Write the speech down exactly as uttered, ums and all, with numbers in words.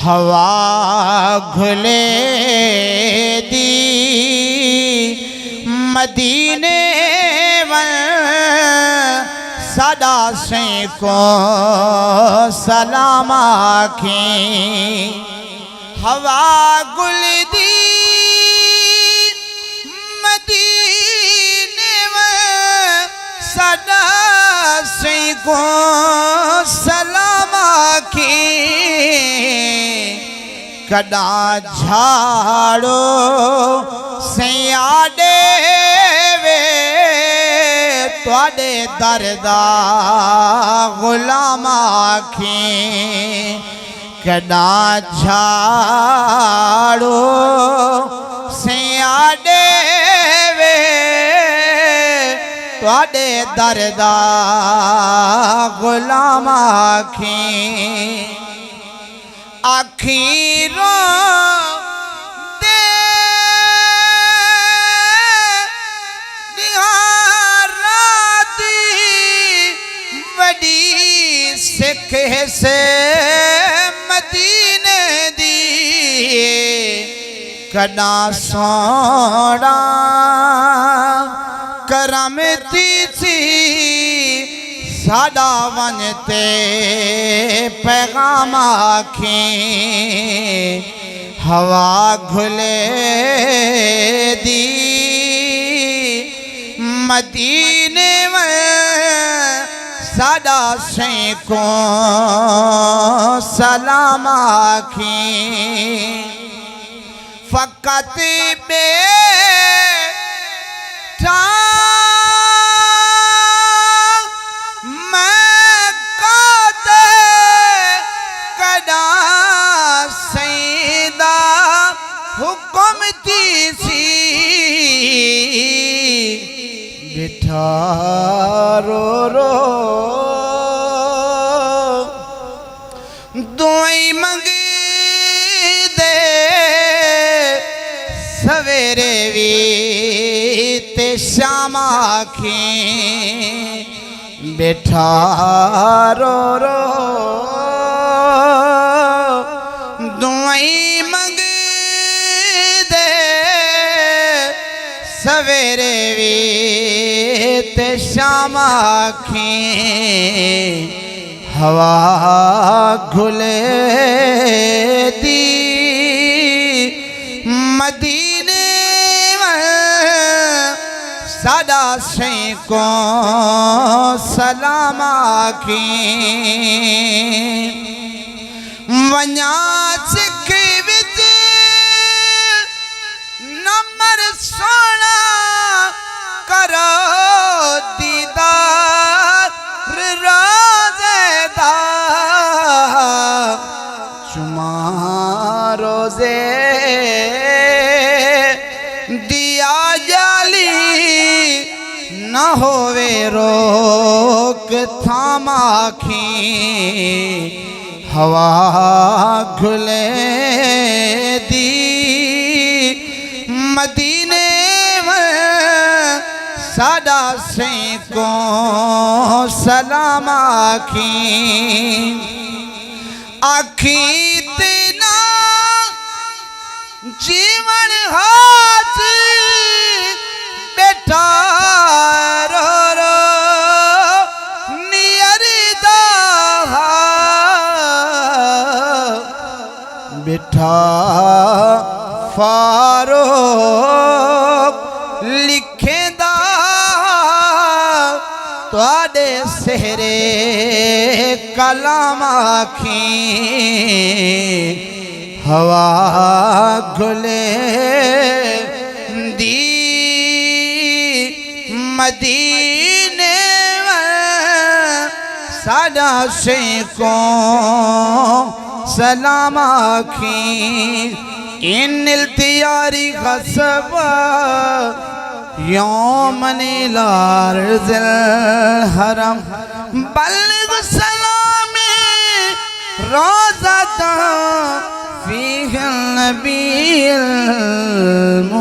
ہوا گھلے دی مدینے ول، ساݙا سئیں کوں سلام آکھیں۔ ہوا گل دی مدینے ول، ساݙا سئیں کوں سلام آکھیں۔ کݙاں جھاڑو سئیں آ ݙیوے، تہاݙے در دا غلام آکھیں۔ کݙاں جھاڑو سئیں آ ݙیوے، تہاݙے در دا غلام آکھیں۔ آکھیں روندے ݙینہاں راتیں، وݙی سکھ ہیسے مدینے دی۔ کݙاں سوہݨا کرم تھیسی، ساݙا ونڄ تے پیغام آکھیں۔ ہوا گھلے دی مدینے ول، ساݙا سئیں کوں سلام آکھیں۔ فقط ٻیٹھاں میں کاتے، کݙاں سئیں دا حکم تھیسی۔ ٻیٹھاں رو رو دعائیں منگدے، سویرے وی تے شام آکھیں۔ ٻیٹھاں رو رو دعائیں منگدے، سویرے وی تے شام آکھیں۔ ہوا گھلے دی مدینے ول، ساݙا سئیں کوں سلام آکھیں۔ ونڄاں سکھ وچ نمر سوہݨا، کرو دیدار روضے دا۔ چماں روضے دی آ ڄالی، نہ ہووے روک تھام آکھیں۔ ہوا گھلے دی مدینے ول، ساݙا سئیں کوں سلام آکھیں۔ آکھیں تیݙا جیوݨ ہاجی، ٻیٹھاں رو رو نیئردا ہا۔ ٻیٹھاں فاروق لکھیندا، تہاݙے سہرے کلام آکھیں۔ ہوا گھلے دی مدینے ول، ساݙا سئیں کوں سلام آکھیں۔ ان التیاری غصب یوم نیلار ذل حرم، بلغ سلامی روضۃ فیہ النبی المحترم۔